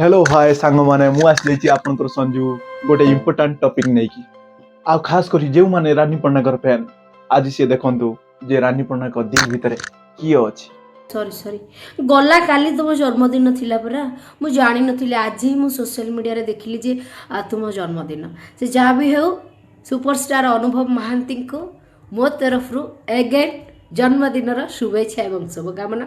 Hello hi ସାଙ୍ଗମାନେ, ମୁଁ ଆସିଯାଇଛି ଆପଣଙ୍କର ସଞ୍ଜୁ ଗୋଟେ ଇମ୍ପୋର୍ଟାଣ୍ଟ ଟପିକ୍ ନେଇକି। ଆଉ ଖାସ କରି ଯେଉଁମାନେ ରାନୀ ପଣ୍ଡାଙ୍କର ଫ୍ୟାନ୍, ଆଜି ସିଏ ଦେଖନ୍ତୁ ଯେ ରାନୀ ପଣ୍ଡାଙ୍କ ଦିଲ ଭିତରେ କିଏ ଅଛି। ସରି ସରି, ଗଲା କାଲି ତୁମ ଜନ୍ମଦିନ ଥିଲା ପରା, ମୁଁ ଜାଣିନଥିଲି। ଆଜି ହିଁ ମୁଁ ସୋସିଆଲ ମିଡ଼ିଆରେ ଦେଖିଲି ଯେ ତୁମ ଜନ୍ମଦିନ। ସେ ଯାହା ବି ହେଉ, ସୁପରଷ୍ଟାର ଅନୁଭବ ମହାନ୍ତିଙ୍କୁ ମୋ ତରଫରୁ ଏଗେନ୍ ଜନ୍ମଦିନର ଶୁଭେଚ୍ଛା ଏବଂ ଶୁଭକାମନା।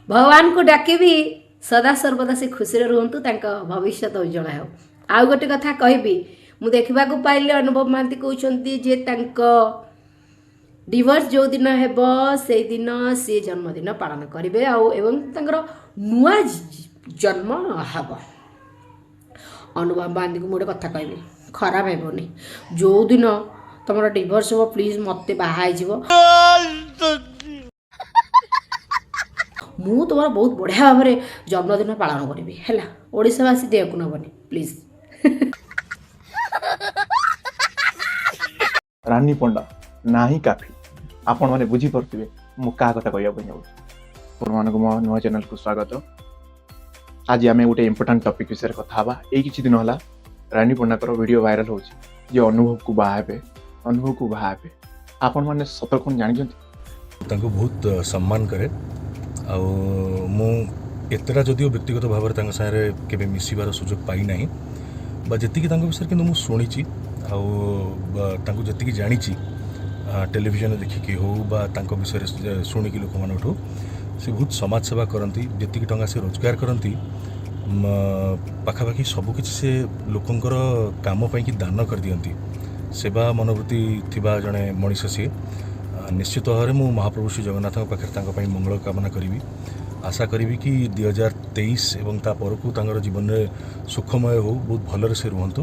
ଭଗବାନଙ୍କୁ ଡାକିବି ସଦା ସର୍ବଦା ସେ ଖୁସିରେ ରୁହନ୍ତୁ, ତାଙ୍କ ଭବିଷ୍ୟତ ଉଜ୍ଜଳ ହେଉ। ଆଉ ଗୋଟେ କଥା କହିବି, ମୁଁ ଦେଖିବାକୁ ପାଇଲି ଅନୁଭବ ମହାନ୍ତି କହୁଛନ୍ତି ଯେ ତାଙ୍କ ଡିଭୋର୍ସ ଯେଉଁଦିନ ହେବ ସେଇଦିନ ସିଏ ଜନ୍ମଦିନ ପାଳନ କରିବେ ଆଉ ଏବଂ ତାଙ୍କର ନୂଆ ଜନ୍ମ ହେବ। ଅନୁଭବ ମହାନ୍ତିଙ୍କୁ ମୁଁ ଗୋଟେ କଥା କହିବି, ଖରାପ ହେବନି, ଯେଉଁଦିନ ତୁମର ଡିଭୋର୍ସ ହେବ ପ୍ଲିଜ୍ ମୋତେ ବାହା ହେଇଯିବ। ମୁଁ ତୁମର ବହୁତ ବଢ଼ିଆ ଭାବରେ ଜନ୍ମଦିନ ପାଳନ କରିବି, ହେଲା? ଓଡ଼ିଶାବାସୀ ଦେହକୁ ନେବନି ପ୍ଲିଜ୍। ରାନୀ ପଣ୍ଡା ନାହିଁ କାଫି। ଆପଣମାନେ ବୁଝିପାରୁଥିବେ ମୁଁ କାହା କଥା କହିବା ପାଇଁ ଯାଉଛି। ଆପଣମାନଙ୍କୁ ମୋ ନୂଆ ଚ୍ୟାନେଲକୁ ସ୍ୱାଗତ। ଆଜି ଆମେ ଗୋଟେ ଇମ୍ପୋର୍ଟାଣ୍ଟ ଟପିକ୍ ବିଷୟରେ କଥା ହେବା। ଏଇ କିଛି ଦିନ ହେଲା ରାନୀ ପଣ୍ଡାଙ୍କର ଭିଡ଼ିଓ ଭାଇରାଲ ହେଉଛି ଯେ ଅନୁଭବକୁ ବାହା ହେବେ, ଅନୁଭବକୁ ବାହା ହେବେ। ଆପଣମାନେ ସତ କ'ଣ ଜାଣିଛନ୍ତି? ତାଙ୍କୁ ବହୁତ ସମ୍ମାନ କରେ ଆଉ ମୁଁ ଏତେଟା ଯଦିଓ ବ୍ୟକ୍ତିଗତ ଭାବରେ ତାଙ୍କ ସାଙ୍ଗରେ କେବେ ମିଶିବାର ସୁଯୋଗ ପାଇନାହିଁ ବା ଯେତିକି ତାଙ୍କ ବିଷୟରେ କିନ୍ତୁ ମୁଁ ଶୁଣିଛି ଆଉ ତାଙ୍କୁ ଯେତିକି ଜାଣିଛି, ଟେଲିଭିଜନରେ ଦେଖିକି ହଉ ବା ତାଙ୍କ ବିଷୟରେ ଶୁଣିକି ଲୋକମାନଙ୍କଠୁ, ସେ ବହୁତ ସମାଜ ସେବା କରନ୍ତି। ଯେତିକି ଟଙ୍କା ସେ ରୋଜଗାର କରନ୍ତି, ପାଖାପାଖି ସବୁକିଛି ସେ ଲୋକଙ୍କର କାମ ପାଇଁକି ଦାନ କରିଦିଅନ୍ତି। ସେବା ମନୋବୃତ୍ତି ଥିବା ଜଣେ ମଣିଷ ସିଏ। ନିଶ୍ଚିତ ଭାବରେ ମୁଁ ମହାପ୍ରଭୁ ଶ୍ରୀ ଜଗନ୍ନାଥଙ୍କ ପାଖରେ ତାଙ୍କ ପାଇଁ ମଙ୍ଗଳ କାମନା କରିବି। ଆଶା କରିବି କି 2023 ଏବଂ ତା ପରକୁ ତାଙ୍କର ଜୀବନରେ ସୁଖମୟ ହଉ, ବହୁତ ଭଲରେ ସେ ରୁହନ୍ତୁ।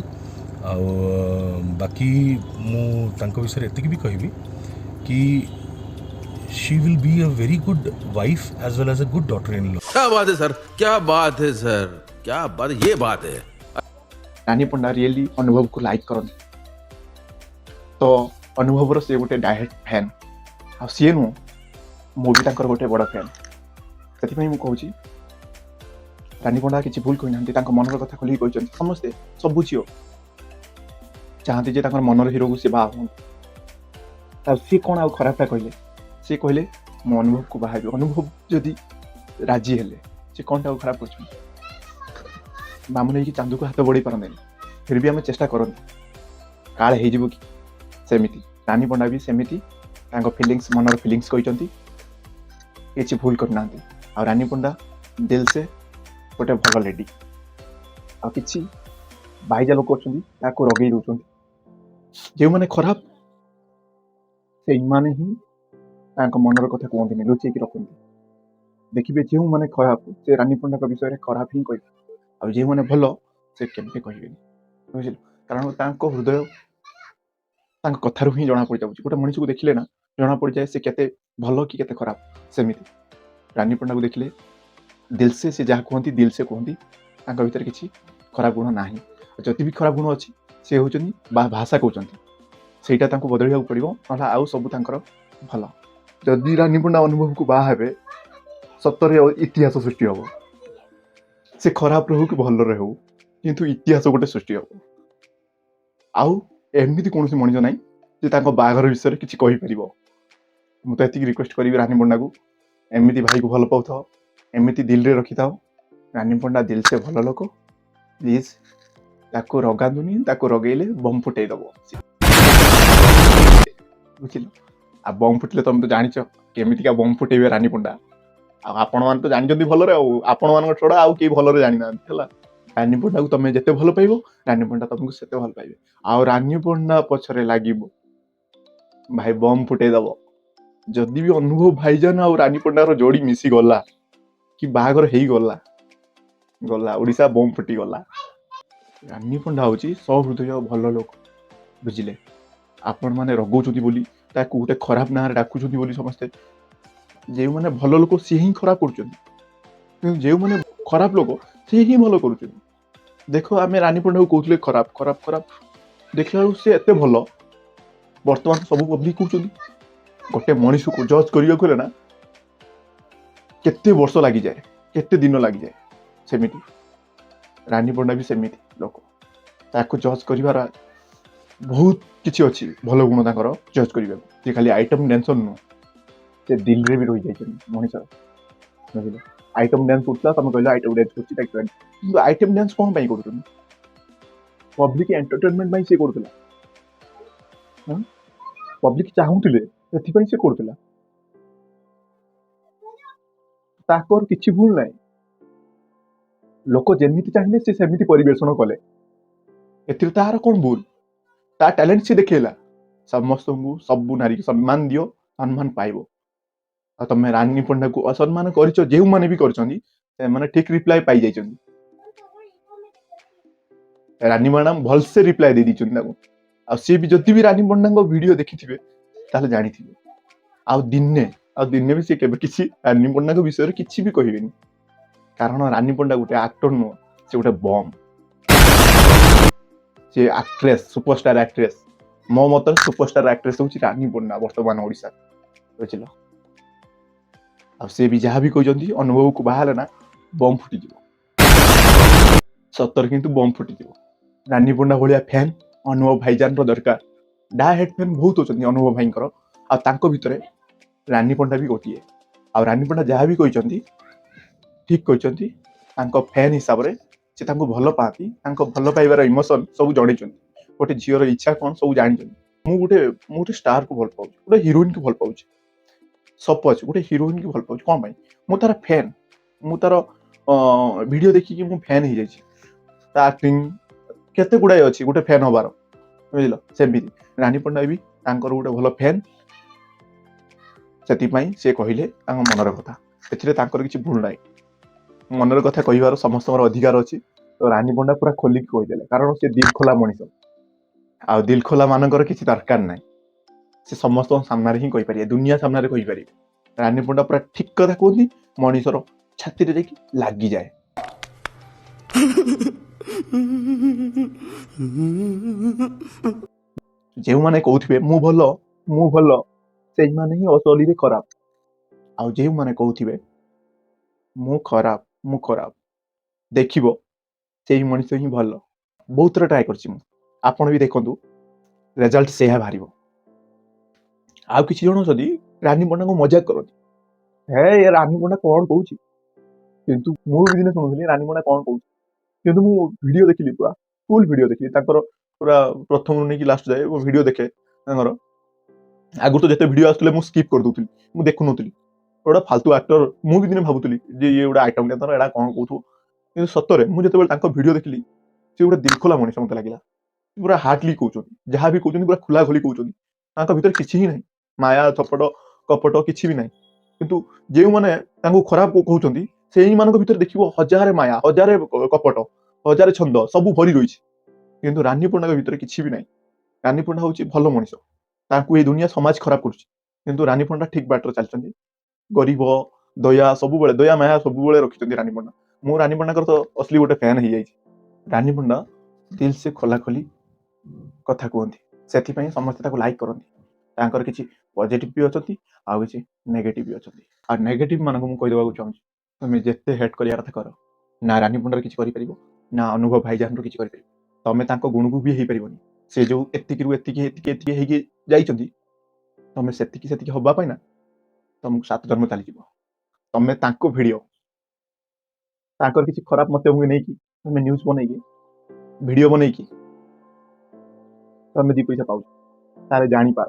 ଆଉ ବାକି ମୁଁ ତାଙ୍କ ବିଷୟରେ ଏତିକି ବି କହିବି କି she will be a very good wife as well as a good daughter in law. क्या बात है सर, क्या बात है सर, क्या बात, ये बात है। ରାନୀ ପଣ୍ଡା ରିଏଲି ଅନୁଭବକୁ ଲାଇକ୍ କରନ୍ତି ତ ଅନୁଭବର ସିଏ ଗୋଟେ ଡାଇରେକ୍ଟ ଫ୍ୟାନ୍। ଆଉ ସିଏ ନୁହଁ, ମୁଁ ବି ତାଙ୍କର ଗୋଟେ ବଡ଼ ଫ୍ୟାନ୍। ସେଥିପାଇଁ ମୁଁ କହୁଛି, ରାନୀ ପଣ୍ଡା କିଛି ଭୁଲ କହିନାହାନ୍ତି। ତାଙ୍କ ମନର କଥା ଖୋଲିକି କହିଛନ୍ତି। ସମସ୍ତେ, ସବୁ ଝିଅ ଚାହାନ୍ତି ଯେ ତାଙ୍କର ମନର ହିରୋକୁ ସେ ବାହା ହୁଅନ୍ତୁ। ଆଉ ସିଏ କ'ଣ ଆଉ ଖରାପଟା କହିଲେ? ସିଏ କହିଲେ ମୁଁ ଅନୁଭବକୁ ବାହା ହେବି, ଅନୁଭବ ଯଦି ରାଜି ହେଲେ। ସେ କ'ଣଟା ଆଉ ଖରାପ କରୁଛନ୍ତି? ମାମୁଁ ନେଇକି ଚାନ୍ଦକୁ ହାତ ବଢ଼େଇ ପାରନ୍ତିନି, ଫିର୍ ବି ଆମେ ଚେଷ୍ଟା କରନ୍ତି କାଳେ ହେଇଯିବ କି। ସେମିତି ରାନୀ ପଣ୍ଡା ବି ସେମିତି ତାଙ୍କ ଫିଲିଙ୍ଗସ୍, ମନର ଫିଲିଙ୍ଗସ୍ କହିଛନ୍ତି, କିଛି ଭୁଲ କରିନାହାନ୍ତି। ଆଉ ରାନୀ ପଣ୍ଡା ଦିଲ ସେ ଗୋଟେ ଭଲ ଲେଡି। ଆଉ କିଛି ବାଇଜା ଲୋକ ଅଛନ୍ତି, ତାକୁ ରଗେଇ ଦେଉଛନ୍ତି। ଯେଉଁମାନେ ଖରାପ, ସେଇମାନେ ହିଁ ତାଙ୍କ ମନର କଥା କୁହନ୍ତିନି, ଲୁଚେଇକି ରଖନ୍ତି। ଦେଖିବେ, ଯେଉଁମାନେ ଖରାପ ସେ ରାନୀ ପଣ୍ଡାଙ୍କ ବିଷୟରେ ଖରାପ ହିଁ କହିବେ, ଆଉ ଯେଉଁମାନେ ଭଲ ସେ କେବେ କହିବେନି, ବୁଝିଲୁ? କାରଣ ତାଙ୍କ ହୃଦୟ ତାଙ୍କ କଥାରୁ ହିଁ ଜଣା ପଡ଼ିଯାଉଛି। ଗୋଟେ ମଣିଷକୁ ଦେଖିଲେ ନା ଜଣା ପଡ଼ିଯାଏ ସେ କେତେ ଭଲ କି କେତେ ଖରାପ। ସେମିତି ରାନୀ ପଣ୍ଡାକୁ ଦେଖିଲେ ଦିଲସେ ସେ ଯାହା କୁହନ୍ତି ଦିଲସେ କୁହନ୍ତି। ତାଙ୍କ ଭିତରେ କିଛି ଖରାପ ଗୁଣ ନାହିଁ। ଆଉ ଯଦି ବି ଖରାପ ଗୁଣ ଅଛି, ସେ ହେଉଛନ୍ତି ବା ଭାଷା କହୁଛନ୍ତି, ସେଇଟା ତାଙ୍କୁ ବଦଳିବାକୁ ପଡ଼ିବ। ନହେଲେ ଆଉ ସବୁ ତାଙ୍କର ଭଲ। ଯଦି ରାନୀ ପଣ୍ଡା ଅନୁଭବକୁ ବାହା ହେବେ, ସତରେ ଇତିହାସ ସୃଷ୍ଟି ହେବ। ସେ ଖରାପରେ ହଉ କି ଭଲରେ ହଉ, କିନ୍ତୁ ଇତିହାସ ଗୋଟେ ସୃଷ୍ଟି ହେବ। ଆଉ ଏମିତି କୌଣସି ମଣିଷ ନାହିଁ ଯେ ତାଙ୍କ ବାହାଘର ବିଷୟରେ କିଛି କହିପାରିବ। ମୁଁ ତ ଏତିକି ରିକ୍ୱେଷ୍ଟ କରିବି ରାନୀ ପଣ୍ଡାକୁ, ଏମିତି ଭାଇକୁ ଭଲ ପାଉଥାଅ, ଏମିତି ଦିଲରେ ରଖିଥାଅ। ରାନୀ ପଣ୍ଡା ଦିଲ ସେ ଭଲ ଲୋକ। ପ୍ଲିଜ୍ ତାକୁ ରଗାନ୍ତୁନି। ତାକୁ ରଗେଇଲେ ବମ୍ ଫୁଟେଇ ଦବ, ବୁଝିଲ? ଆଉ ବମ୍ ଫୁଟିଲେ ତମେ ତ ଜାଣିଛ କେମିତିକା ବମ୍ ଫୁଟେଇବେ ରାନୀ ପଣ୍ଡା। ଆଉ ଆପଣମାନେ ତ ଜାଣିଛନ୍ତି ଭଲରେ, ଆଉ ଆପଣମାନଙ୍କ ଛଡ଼ା ଆଉ କେହି ଭଲରେ ଜାଣିନାହାନ୍ତି, ହେଲା? ରାନୀ ପଣ୍ଡାକୁ ତମେ ଯେତେ ଭଲ ପାଇବ, ରାନୀ ପଣ୍ଡା ତମକୁ ସେତେ ଭଲ ପାଇବେ। ଆଉ ରାନୀ ପଣ୍ଡା ପଛରେ ଲାଗିବ ଭାଇ, ବମ୍ ଫୁଟେଇ ଦବ। ଯଦି ବି ଅନୁଭବ ଭାଇଜାନ ଆଉ ରାନୀ ପଣ୍ଡାର ଯୋଡ଼ି ମିଶିଗଲା କି ବାହାଘର ହେଇଗଲା, ଗଲା, ଓଡ଼ିଶା ବମ୍ ଫୁଟିଗଲା। ରାନୀ ପଣ୍ଡା ହେଉଛି ସହୃଦୟ ଭଲ ଲୋକ, ବୁଝିଲେ? ଆପଣମାନେ ରଗଉଛନ୍ତି ବୋଲି, ତାକୁ ଗୋଟେ ଖରାପ ନାଁରେ ଡାକୁଛନ୍ତି ବୋଲି, ସମସ୍ତେ ଯେଉଁମାନେ ଭଲ ଲୋକ ସିଏ ହିଁ ଖରାପ କରୁଛନ୍ତି, କିନ୍ତୁ ଯେଉଁମାନେ ଖରାପ ଲୋକ ସିଏ ହିଁ ଭଲ କରୁଛନ୍ତି। ଦେଖ, ଆମେ ରାନୀ ପଣ୍ଡାକୁ କହୁଥିଲେ ଖରାପ, ଖରାପ, ଖରାପ, ଦେଖିଲା ବେଳକୁ ସେ ଏତେ ଭଲ ବର୍ତ୍ତମାନ ସବୁ ପବ୍ଲିକ କହୁଛନ୍ତି। ଗୋଟେ ମଣିଷକୁ ଜଜ୍ କରିବାକୁ ହେଲେ ନା କେତେ ବର୍ଷ ଲାଗିଯାଏ, କେତେ ଦିନ ଲାଗିଯାଏ। ସେମିତି ରାନୀ ପଣ୍ଡା ବି ସେମିତି ଲୋକ। ତାକୁ ଜଜ୍ କରିବାର ବହୁତ କିଛି ଅଛି, ଭଲ ଗୁଣ ତାଙ୍କର ଜଜ୍ କରିବାକୁ। ସେ ଖାଲି ଆଇଟମ୍ ଡ୍ୟାନ୍ସର ନୁହଁ, ସେ ଦିଲରେ ବି ରହିଯାଇଛନ୍ତି ମଣିଷ, ବୁଝିଲ? ଆଇଟମ୍ ଡ୍ୟାନ୍ସ କରୁଥିଲା, ତମେ କହିଲ ଆଇଟମ୍ ଡ୍ୟାନ୍ସ କରୁଛି ତାକୁ, କିନ୍ତୁ ଆଇଟମ୍ ଡ୍ୟାନ୍ସ କ'ଣ ପାଇଁ କରୁଛନ୍ତି? ପବ୍ଲିକ ଏଣ୍ଟରଟେନମେଣ୍ଟ ପାଇଁ ସେ କରୁଥିଲା। ପବ୍ଲିକ ଚାହୁଁଥିଲେ, ସେଥିପାଇଁ ସେ କରୁଥିଲା। ତାଙ୍କର କିଛି ଭୁଲ ନାହିଁ। ଲୋକ ଯେମିତି ଚାହିଁଲେ ସେ ସେମିତି ପରିବେଷଣ କଲେ, ଏଥିରେ ତାହାର କ'ଣ ଭୁଲ? ତା ଟ୍ୟାଲେଣ୍ଟ ସେ ଦେଖେଇଲା। ସମସ୍ତଙ୍କୁ, ସବୁ ନାରୀକୁ ସମ୍ମାନ ଦିଅ, ସମ୍ମାନ ପାଇବ। ଆଉ ତମେ ରାନୀ ପଣ୍ଡାକୁ ଅସମ୍ମାନ କରିଛ, ଯେଉଁମାନେ ବି କରିଛନ୍ତି ସେମାନେ ଠିକ ରିପ୍ଲାଏ ପାଇଯାଇଛନ୍ତି। ରାନୀ ମ୍ୟାଡ଼ାମ ଭଲସେ ରିପ୍ଲାଏ ଦେଇ ଦେଇଛନ୍ତି ତାକୁ। ଆଉ ସିଏ ବି ଯଦି ବି ରାନୀ ପଣ୍ଡାଙ୍କ ଭିଡ଼ିଓ ଦେଖିଥିବେ, ତାହେଲେ ଜାଣିଥିବେ, ଆଉ ଦିନେ ବି ସେ କେବେ କିଛି ରାନୀ ପଣ୍ଡାଙ୍କ ବିଷୟରେ କିଛି ବି କହିବେନି। କାରଣ ରାନୀ ପଣ୍ଡା ଗୋଟେ ଆକ୍ଟର ନୁହଁ, ସେ ଗୋଟେ ବମ୍। ସେ ଆକ୍ଟ୍ରେସ୍, ସୁପରଷ୍ଟାର ଆକ୍ଟ୍ରେସ୍। ମୋ ମତରେ ସୁପରଷ୍ଟାର ଆକ୍ଟ୍ରେସ୍ ହେଉଛି ରାନୀ ପଣ୍ଡା ବର୍ତ୍ତମାନ ଓଡ଼ିଶାରେ, ବୁଝିଲ? ଆଉ ସେ ବି ଯାହା ବି କହିଛନ୍ତି, ଅନୁଭବକୁ ବାହାହେଲେ ନା ବମ୍ ଫୁଟିଯିବ ସତରେ, କିନ୍ତୁ ବମ୍ ଫୁଟିଯିବ। ରାନୀ ପଣ୍ଡା ଭଳିଆ ଫ୍ୟାନ୍ ଅନୁଭବ ଭାଇଜାନର ଦରକାର। ଡାଇ ହାର୍ଡ ଫ୍ୟାନ୍ ବହୁତ ଅଛନ୍ତି ଅନୁଭବ ଭାଇଙ୍କର, ଆଉ ତାଙ୍କ ଭିତରେ ରାନୀ ପଣ୍ଡା ବି ଗୋଟିଏ। ଆଉ ରାନୀ ପଣ୍ଡା ଯାହା ବି କହିଛନ୍ତି ଠିକ୍ କହିଛନ୍ତି। ତାଙ୍କ ଫ୍ୟାନ୍ ହିସାବରେ ସେ ତାଙ୍କୁ ଭଲ ପାଆନ୍ତି, ତାଙ୍କ ଭଲ ପାଇବାର ଇମୋସନ୍ ସବୁ ଜଣେଇଛନ୍ତି। ଗୋଟେ ଝିଅର ଇଚ୍ଛା କ'ଣ ସବୁ ଜାଣିଛନ୍ତି। ମୁଁ ଗୋଟେ ଷ୍ଟାରକୁ ଭଲ ପାଉଛି, ଗୋଟେ ହିରୋଇନକୁ ଭଲ ପାଉଛି। ସପୋଜ ଗୋଟେ ହିରୋଇନକୁ ଭଲ ପାଉଛି, କ'ଣ ପାଇଁ? ମୁଁ ତାର ଫ୍ୟାନ୍। ମୁଁ ତାର ଭିଡ଼ିଓ ଦେଖିକି ମୁଁ ଫ୍ୟାନ୍ ହେଇଯାଇଛି। ତା ଆକ୍ଟିଂ କେତେ ଗୁଡ଼ାଏ ଅଛି ଗୋଟେ ଫ୍ୟାନ୍ ହବାର, ବୁଝିଲ? ସେମିତି ରାନୀ ପଣ୍ଡା ବି ତାଙ୍କର ଗୋଟେ ଭଲ ଫ୍ୟାନ୍, ସେଥିପାଇଁ ସେ କହିଲେ ତାଙ୍କ ମନର କଥା। ଏଥିରେ ତାଙ୍କର କିଛି ଭୁଲ ନାହିଁ। ମନର କଥା କହିବାର ସମସ୍ତଙ୍କର ଅଧିକାର ଅଛି। ତ ରାନୀ ପଣ୍ଡା ପୁରା ଖୋଲିକି କହିଦେଲେ, କାରଣ ସେ ଦିଲ ଖୋଲା ମଣିଷ। ଆଉ ଦିଲ ଖୋଲା ମାନଙ୍କର କିଛି ଦରକାର ନାହିଁ। ସେ ସମସ୍ତଙ୍କ ସାମ୍ନାରେ ହିଁ କହିପାରିବେ, ଦୁନିଆ ସାମ୍ନାରେ କହିପାରିବେ। ରାନୀ ପଣ୍ଡା ପୁରା ଠିକ କଥା କୁହନ୍ତି, ମଣିଷର ଛାତିରେ ଯାଇକି ଲାଗିଯାଏ। ଯେଉଁମାନେ କହୁଥିବେ ମୁଁ ଭଲ, ମୁଁ ଭଲ, ସେଇମାନେ ହିଁ ଅସଲିରେ ଖରାପ। ଆଉ ଯେଉଁମାନେ କହୁଥିବେ ମୁଁ ଖରାପ, ମୁଁ ଖରାପ, ଦେଖିବ ସେଇ ମଣିଷ ହିଁ ଭଲ। ବହୁତ ଥର ଟ୍ରାଏ କରିଛି ମୁଁ, ଆପଣ ବି ଦେଖନ୍ତୁ, ରେଜଲ୍ଟ ସେଇଆ ବାହାରିବ। ଆଉ କିଛି ଜଣ ଅଛନ୍ତି, ରାନୀ ପଣ୍ଡାଙ୍କୁ ମଜାକ କରନ୍ତି, ହେ ଏ ରାନୀ ପଣ୍ଡା କ'ଣ କହୁଛି? କିନ୍ତୁ ମୁଁ ବି ଦିନେ ଶୁଣୁଥିଲି ରାନୀ ପଣ୍ଡା କ'ଣ କହୁଛି। କିନ୍ତୁ ମୁଁ ଭିଡ଼ିଓ ଦେଖିଲି, ପୁରା ଫୁଲ୍ ଭିଡ଼ିଓ ଦେଖିଲି ତାଙ୍କର, ପୁରା ପ୍ରଥମରୁ ନେଇକି ଲାଷ୍ଟ ଯାଏ ମୁଁ ଭିଡ଼ିଓ ଦେଖେ ତାଙ୍କର। ଆଗରୁ ତ ଯେତେ ଭିଡ଼ିଓ ଆସୁଥିଲେ ମୁଁ ସ୍କିପ୍ କରିଦଉଥିଲି, ମୁଁ ଦେଖୁନଥିଲି। ଗୋଟେ ଫାଲତୁ ଆକ୍ଟର, ମୁଁ ବି ଦିନେ ଭାବୁଥିଲି ଯେ ଇଏ ଗୋଟେ ଆଇଟମ୍ ତାର, ଏଇଟା କ'ଣ କହୁଥିବ? କିନ୍ତୁ ସତରେ ମୁଁ ଯେତେବେଳେ ତାଙ୍କ ଭିଡ଼ିଓ ଦେଖିଲି, ସେ ଗୋଟେ ଦିଲଖୋଲା ମଣିଷ ମତେ ଲାଗିଲା। ପୁରା ହାର୍ଟଲି କହୁଛନ୍ତି, ଯାହା ବି କହୁଛନ୍ତି ପୁରା ଖୋଲା ଖୋଲି କହୁଛନ୍ତି। ତାଙ୍କ ଭିତରେ କିଛି ହିଁ ନାହିଁ, ମାୟା, ଛପଟ, କପଟ କିଛି ବି ନାହିଁ। କିନ୍ତୁ ଯେଉଁମାନେ ତାଙ୍କୁ ଖରାପ କହୁଛନ୍ତି, ସେଇମାନଙ୍କ ଭିତରେ ଦେଖିବ ହଜାରେ ମାୟା, ହଜାରେ କପଟ, ହଜାରେ ଛନ୍ଦ ସବୁ ଭରି ରହିଛି। କିନ୍ତୁ ରାନୀ ପଣ୍ଡାଙ୍କ ଭିତରେ କିଛି ବି ନାହିଁ। ରାନୀ ପଣ୍ଡା ହଉଛି ଭଲ ମଣିଷ। ତାଙ୍କୁ ଏଇ ଦୁନିଆ ସମାଜ ଖରାପ କରୁଛି, କିନ୍ତୁ ରାନୀ ପଣ୍ଡା ଠିକ ବାଟରେ ଚାଲିଛନ୍ତି। ଗରିବ ଦୟା, ସବୁବେଳେ ଦୟା ମାୟା ସବୁବେଳେ ରଖିଛନ୍ତି ରାନୀ ପଣ୍ଡା। ମୁଁ ରାନୀ ପଣ୍ଡାଙ୍କର ତ ଅସଲି ଗୋଟେ ଫ୍ୟାନ୍ ହେଇଯାଇଛି। ରାନୀ ପଣ୍ଡା ଦିଲ ସେ ଖୋଲା ଖୋଲି କଥା କୁହନ୍ତି, ସେଥିପାଇଁ ସମସ୍ତେ ତାକୁ ଲାଇକ୍ କରନ୍ତି। ତାଙ୍କର କିଛି ପଜିଟିଭ ବି ଅଛନ୍ତି ଆଉ କିଛି ନେଗେଟିଭ ବି ଅଛନ୍ତି। ଆଉ ନେଗେଟିଭ ମାନଙ୍କୁ ମୁଁ କହିଦେବାକୁ ଚାହୁଁଛି, ତମେ ଯେତେ ହେଟ୍ କରିବା କଥା କର, ନା ରାନୀ ପଣ୍ଡାର କିଛି କରିପାରିବ, ନା ଅନୁଭବ ଭାଇଜାନର କିଛି କରିପାରିବ। ତମେ ତାଙ୍କ ଗୁଣକୁ ବି ହେଇପାରିବନି। ସେ ଯୋଉ ଏତିକିରୁ ଏତିକି, ଏତିକି, ଏତିକି ହେଇକି ଯାଇଛନ୍ତି, ତମେ ସେତିକି ସେତିକି ହବା ପାଇଁ ନା ତମକୁ ସାତ ଜନ୍ମ ଚାଲିଯିବ। ତମେ ତାଙ୍କ ଭିଡ଼ିଓ, ତାଙ୍କର କିଛି ଖରାପ ମତକୁ ନେଇକି ତମେ ନ୍ୟୁଜ୍ ବନେଇକି, ଭିଡ଼ିଓ ବନେଇକି ତମେ ଦି ପଇସା ପାଉଛ, ତାହେଲେ ଜାଣିପାର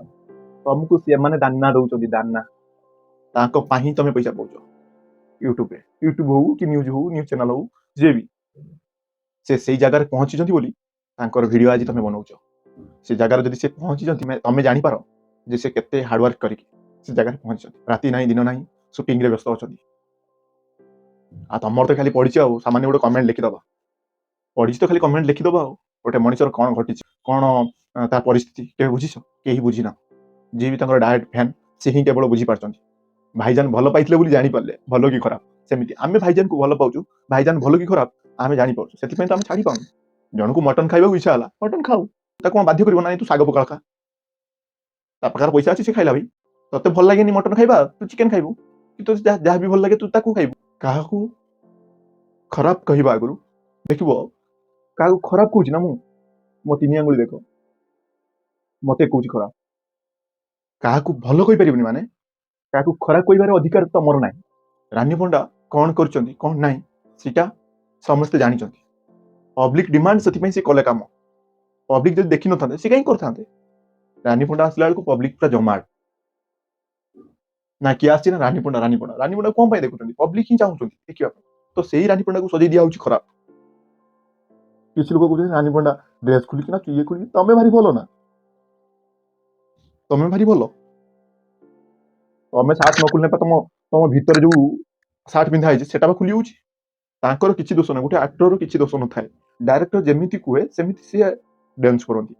ତମକୁ ସେମାନେ ଦାନା ଦଉଛନ୍ତି, ଦାନା। ତାଙ୍କ ପାଇଁ ହିଁ ତମେ ପଇସା ପାଉଛ ୟୁଟ୍ୟୁବରେ। ୟୁଟ୍ୟୁବ ହଉ କି ନ୍ୟୁଜ୍ ହଉ, ନ୍ୟୁଜ୍ ଚ୍ୟାନେଲ ହଉ, ଯିଏ ବି, ସେ ସେଇ ଜାଗାରେ ପହଞ୍ଚିଛନ୍ତି ବୋଲି ତାଙ୍କର ଭିଡ଼ିଓ ଆଜି ତମେ ବନଉଛ। ସେ ଜାଗାରେ ଯଦି ସେ ପହଞ୍ଚିଛନ୍ତି, ତମେ ଜାଣିପାର ଯେ ସେ କେତେ ହାର୍ଡୱାର୍କ କରିକି ସେ ଜାଗାରେ ପହଞ୍ଚିଛନ୍ତି। ରାତି ନାହିଁ, ଦିନ ନାହିଁ, ସୁଟିଂରେ ବ୍ୟସ୍ତ ଅଛନ୍ତି। ଆଉ ତମର ତ ଖାଲି ପଢିଛି ଆଉ ସାମାନ୍ୟ ଗୋଟେ କମେଣ୍ଟ ଲେଖିଦବା। ପଢିଛି ତ ଖାଲି କମେଣ୍ଟ ଲେଖିଦବା। ଆଉ ଗୋଟେ ମଣିଷର କ'ଣ ଘଟିଛି, କ'ଣ ତା ପରିସ୍ଥିତି, କେବେ ବୁଝିଛ? କେହି ବୁଝିନ। ଯିଏ ବି ତାଙ୍କର ଡାଇରେକ୍ଟ ଫ୍ୟାନ୍, ସେ ହିଁ କେବଳ ବୁଝିପାରୁଛନ୍ତି। ଭାଇଜାନ ଭଲ ପାଇଥିଲେ ବୋଲି ଜାଣିପାରିଲେ ଭଲ କି ଖରାପ। ସେମିତି ଆମେ ଭାଇଜାନକୁ ଭଲ ପାଉଛୁ, ଭାଇଜାନ ଭଲ କି ଖରାପ ଆମେ ଜାଣିପାରୁଛୁ, ସେଥିପାଇଁ ତ ଆମେ ଛାଡ଼ି ପାରୁନୁ। ଜଣକୁ ମଟନ ଖାଇବାକୁ ଇଚ୍ଛା ହେଲା, ମଟନ ଖାଉ। ତାକୁ କଣ ବାଧ୍ୟ କରିବ, ନାଇଁ ତୁ ଶାଗ ପଖାଳ ଖା? ତା ପାଖରେ ପଇସା ଅଛି, ସେ ଖାଇଲା। ଭାଇ, ତତେ ଭଲ ଲାଗେନି ମଟନ ଖାଇବା, ତୁ ଚିକେନ ଖାଇବୁ କି ତୋତେ ଯାହା ବି ଭଲ ଲାଗେ ତୁ ତାକୁ ଖାଇବୁ। କାହାକୁ ଖରାପ କହିବା ଆଗରୁ ଦେଖିବ, କାହାକୁ ଖରାପ କହୁଛି ନା ମୁଁ? ମୋ ତିନି ଆଙ୍ଗୁଳି ଦେଖ, ମତେ କହୁଛି ଖରାପ। କାହାକୁ ଭଲ କହିପାରିବନି, ମାନେ କାହାକୁ ଖରାପ କହିବାର ଅଧିକାର ତମର ନାହିଁ। ରାନୀ ପଣ୍ଡା କ'ଣ କରୁଛନ୍ତି, କ'ଣ ନାହିଁ, ସେଇଟା ସମସ୍ତେ ଜାଣିଛନ୍ତି। ପବ୍ଲିକ ଡିମାଣ୍ଡ, ସେଥିପାଇଁ ସେ କଲେ କାମ। ପବ୍ଲିକ ଯଦି ଦେଖିନଥାନ୍ତେ, ସେ କାହିଁ କରିଥାନ୍ତେ? ରାନୀ ପଣ୍ଡା ଆସିଲା ବେଳକୁ ପବ୍ଲିକ ପୁରା ଜମାଟ ନା। କିଏ ଆସିଛି ନା ରାନୀ ପଣ୍ଡା, ରାନୀ ପଣ୍ଡା, ରାନୀ ପଣ୍ଡା। କ'ଣ ପାଇଁ ଦେଖୁଛନ୍ତି? ପବ୍ଲିକ ହିଁ ଚାହୁଁଛନ୍ତି ଦେଖିବା ପାଇଁ। ତ ସେଇ ରାନୀ ପଣ୍ଡାକୁ ସଜେଇ ଦିଆ ହଉଛି ଖରାପ। କିଛି ଲୋକ କହୁଛନ୍ତି ରାନୀ ପଣ୍ଡା ଡ୍ରେସ୍ ଖୋଲିକି ନା, ଇଏ ଖୋଲିକି। ତମେ ଭାରି ଭଲ ନା? ତମେ ଭାରି ଭଲ। ତମେ ସାର୍ଟ ନ ଖୋଲିଲେ ତମ ତମ ଭିତରେ ଯୋଉ ସାର୍ଟ ପିନ୍ଧା ହେଇଛି, ସେଟା ବା ଖୋଲି ଯାଉଛି। ତାଙ୍କର କିଛି ଦୋଷ ନାହିଁ। ଗୋଟେ ଆକ୍ଟରର କିଛି ଦୋଷ ନଥାଏ। ଡାଇରେକ୍ଟର ଯେମିତି କୁହେ, ସେମିତି ସିଏ ଡ୍ୟାନ୍ସ କରନ୍ତି।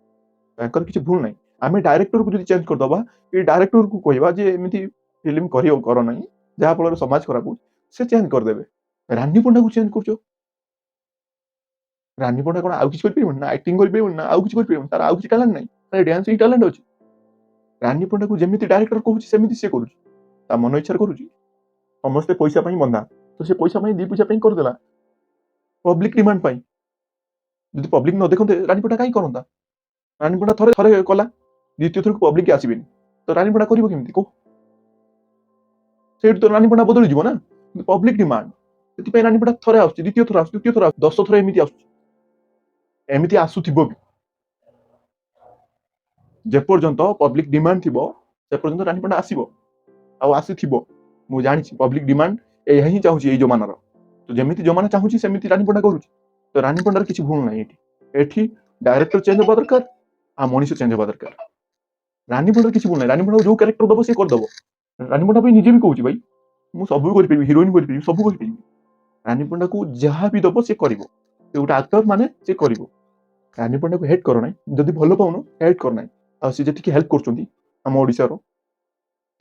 ତାଙ୍କର କିଛି ଭୁଲ ନାହିଁ। ଆମେ ଡାଇରେକ୍ଟରକୁ ଯଦି ଚେଞ୍ଜ କରିଦବା କି ଡାଇରେକ୍ଟରକୁ କହିବା ଯେ ଏମିତି ଫିଲ୍ମ କରିବ, କର ନାହିଁ, ଯାହାଫଳରେ ସମାଜ ଖରାପ ହଉଛି, ସେ ଚେଞ୍ଜ କରିଦେବେ। ରାନୀ ପଣ୍ଡାକୁ ଚେଞ୍ଜ କରୁଛ? ରାନୀ ପଣ୍ଡା କ'ଣ ଆଉ କିଛି କରିପାରିବନି ନା? ଆକ୍ଟିଂ କରିପାରିବନି ନା? ଆଉ କିଛି କରିପାରିବନି? ତାର ଆଉ କିଛି ଟ୍ୟାଲେଣ୍ଟ ନାହିଁ? ତାର ଡ୍ୟାନ୍ସ ହିଁ ଟ୍ୟାଲେଣ୍ଟ ଅଛି? ରାନୀ ପଣ୍ଡାକୁ ଯେମିତି ଡାଇରେକ୍ଟର କହୁଛି, ସେମିତି ସିଏ କରୁଛି। ତା ମନ ଇଚ୍ଛାରେ କରୁଛି? ସମସ୍ତେ ପଇସା ପାଇଁ ବନ୍ଧା। ତ ସେ ପଇସା ପାଇଁ, ଦି ପଇସା ପାଇଁ କରିଦେଲା, ପବ୍ଲିକ ଡିମାଣ୍ଡ ପାଇଁ। ଯଦି ପବ୍ଲିକ ନ ଦେଖନ୍ତେ, ରାନୀ ପଣ୍ଡା କାହିଁ କରନ୍ତା? ରାନୀ ପଣ୍ଡା ଥରେ ଥରେ କଲା, ଦ୍ୱିତୀୟ ଥରକୁ ପବ୍ଲିକ ଆସିବେନି, ତ ରାନୀ ପଣ୍ଡା କରିବ କେମିତି କହୁ? ସେଇଠୁ ତ ରାନୀ ପଣ୍ଡା ବଦଳିଯିବ ନା। ପବ୍ଲିକ ଡିମାଣ୍ଡ, ସେଥିପାଇଁ ରାନୀ ପଣ୍ଡା ଥରେ ଆସୁଛି, ଦ୍ୱିତୀୟ ଥର ଆସୁଛି, ତୃତୀୟ ଥର ଆସୁଛି, 10 ଥର ଏମିତି ଆସୁଛି, ଏମିତି ଆସୁଥିବ ବି। ଯେପର୍ଯ୍ୟନ୍ତ ପବ୍ଲିକ ଡିମାଣ୍ଡ ଥିବ, ସେ ପର୍ଯ୍ୟନ୍ତ ରାନୀ ପଣ୍ଡା ଆସିବ ଆଉ ଆସିଥିବ। ମୁଁ ଜାଣିଛି, ପବ୍ଲିକ ଡିମାଣ୍ଡ ଏହା ହିଁ ଚାହୁଁଛି ଏଇ ଜମାନାର। ତ ଯେମିତି ଜମାନା ଚାହୁଁଛି, ସେମିତି ରାନୀ ପଣ୍ଡା କରୁଛି। ତ ରାନୀ ପଣ୍ଡାର କିଛି ଭୁଲ ନାହିଁ ଏଠି। ଏଠି ଡାଇରେକ୍ଟର ଚେଞ୍ଜ ହବା ଦରକାର ଆଉ ମଣିଷ ଚେଞ୍ଜ ହବା ଦରକାର। ରାନୀ ପଣ୍ଡାର କିଛି ଭୁଲ ନାହିଁ। ରାନୀ ପଣ୍ଡାକୁ ଯୋଉ କ୍ୟାରେକ୍ଟର ଦବ, ସେ କରିଦବ। ରାନୀ ପଣ୍ଡା ପାଇଁ ନିଜେ ବି କହୁଛି, ଭାଇ, ମୁଁ ସବୁ କରିପାରିବି, ହିରୋଇନ କରିପାରିବି, ସବୁ କରିପାରିବି। ରାନୀ ପଣ୍ଡାକୁ ଯାହା ବି ଦବ, ସେ କରିବ। ସେ ଗୋଟେ ଆକ୍ଟର, ମାନେ ସେ କରିବ। ରାନୀ ପଣ୍ଡାକୁ ହେଟ୍ କର ନାହିଁ। ଯଦି ଭଲ ପାଉନ, ହେଟ୍ କର ନାହିଁ। ଆଉ ସେ ଯେତିକି ହେଲ୍ପ କରୁଛନ୍ତି ଆମ ଓଡ଼ିଶାର,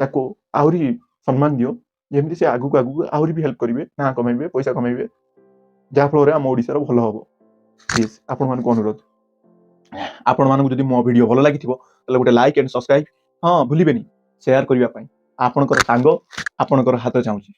ତାକୁ ଆହୁରି ସମ୍ମାନ ଦିଅ, ଯେମିତି ସେ ଆଗକୁ ଆଗକୁ ଆହୁରି ବି ହେଲ୍ପ କରିବେ, ନାଁ କମେଇବେ, ପଇସା କମେଇବେ, ଯାହାଫଳରେ ଆମ ଓଡ଼ିଶାର ଭଲ ହବ। ପ୍ଲିଜ୍, ଆପଣମାନଙ୍କୁ ଅନୁରୋଧ, ଆପଣମାନଙ୍କୁ ଯଦି ମୋ ଭିଡ଼ିଓ ଭଲ ଲାଗିଥିବ, ତାହେଲେ ଗୋଟେ ଲାଇକ୍ ଆଣ୍ଡ ସବସ୍କ୍ରାଇବ୍। ହଁ, ଭୁଲିବେନି ସେୟାର କରିବା ପାଇଁ। ଆପଣଙ୍କର ସାଙ୍ଗ ଆପଣଙ୍କର ହାତ ଚାହୁଁଛି।